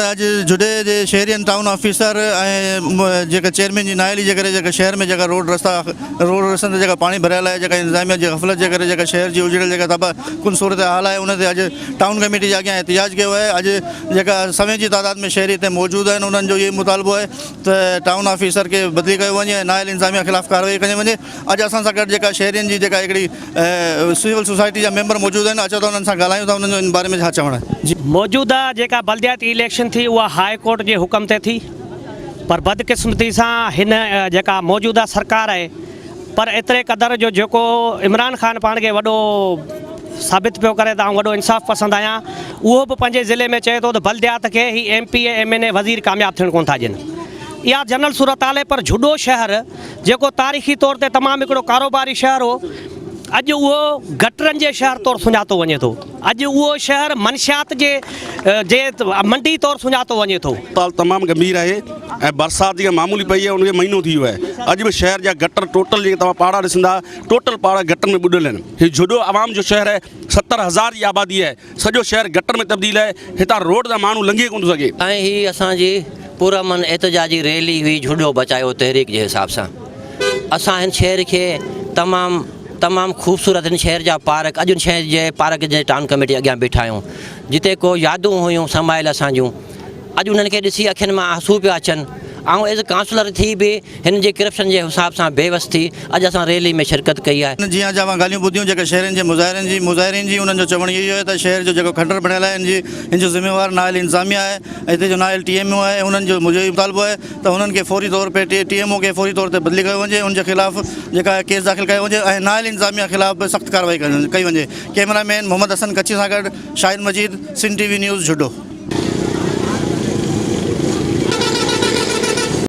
ته اڄ جهڏي جي شهرين ٽائون آفيسر ۽ جيڪا چيئرمين جي نااهلي جي ڪري جيڪا شهر ۾ جيڪا روڊ رستا روڊ رستن تي جيڪا پاڻي ڀريل آهي جيڪا انتظاميا جي غفلت جي ڪري جيڪا شهر جي اجڙيل جيڪا تباهه ڪن صورتحال آهي ان تي اڄ ٽائون ڪميٽي جي اڳيان احتجاج ڪيو آهي اڄ جيڪا سوين جي تعداد ۾ شهري هتي موجود آهن انهن جو اهو مطالبو آهي ته ٽائون آفيسر کي بدلي ڪيو وڃي ۽ نااهل انتظاميا خلاف ڪارروائي ڪئي وڃي اڄ اسان سان گڏ جيڪا شهرين جي جيڪا هڪڙي سول سوسائٽي جا ميمبر موجود آهن اچو ته انهن سان ڳالهايون ٿا انهن جو ان باري ۾ ڇا چوڻ آهي. جي. موجوده جيڪا بلدياتي اليڪشن ٿي اها هاء ڪورٽ جي حڪم تي ٿي پر بدقسمتي سان هن جيڪا موجوده سرڪار آهي پر ايتري قدر جو جيڪو عمران خان پاڻ کي وڏو ثابت پيو ڪري ته آئون وڏو انصاف پسند آهيان اهو به پنهنجي ضلعي ۾ چئي ٿو ته بلديات کي هي M P A M N A وزير ڪامياب ٿيڻ ڪونه ٿا ڏين اها جنرل صورتحال آهي پر جهڏو شهر جيڪو تاريخي طور تي تمام هڪڙو ڪاروباري شهر هو اڄ اهو گٽرن جي شهر طور سڃاتو وڃي ٿو اڄ اهو شهر منشيات جي جي منڊي طور سڃاتو وڃي ٿو. صورتحال تمام گنڀير آهي ۽ برسات جيڪا معمولي پئي آهي ان کي مهينو ٿي ويو آهي اڄ به شهر جا گٽر ٽوٽل جيڪي توهان پاڙا ڏسندا ٽوٽل پاڙا گٽر ۾ ٻڏل آهن هي جهڏو عوام جو شهر آهي 70 هزار جي آبادي آهي سڄو شهر گٽر ۾ تبديل آهي هتان روڊ تان ماڻهو لنگهي ڪونه ٿو سگهي. ۽ هي اسان جي پرامن احتجاجي ريلي هئي جهڏو بچايو تحريڪ جي حساب سان اسان هن شهر کي تمام تمام خوبصورت هن شهر جا پارڪ اڄ هن شهر جي پارڪ جي ٽائون ڪميٽي اڳيان بيٺا آهيون جتي ڪو يادون هيون سمايل اسان جون اڄ انهن کي ڏسي اکين مان آنسو پيا اچن آئون ايز ڪائونسلر ٿي به هن جي ڪرپشن جي حساب سان بيوس ٿي اڄ اسان ريلي ۾ شرڪت ڪئي آهي. جيئن اڄ اوهان ڳالهيون ٻڌيون جيڪي شهرين جي مظاهرين جي مظاهرين جي انهن جو چوڻ اهو ئي آهي ته شهر جو جيڪو کنڊر بڻيل آهي ان جي ان جو ذميوار نااهل انتظاميا آهي ۽ هتي جو نااهل ٽي ايم او آهي انهن جو منهنجو اهو مطالبو آهي ته هنن کي فوري طور پي ٽي ايم او کي فوري طور تي بدلي ڪيو وڃي ان جي خلاف جيڪا آهي ڪيس داخل ڪيو وڃي ۽ نااهل انتظاميا خلاف به سخت ڪارروائي ڪئي وڃي ڪئميرا مين محمد حسن ڪڇي سان گڏ Shahid Majeed Sindh T V news Jhuddo.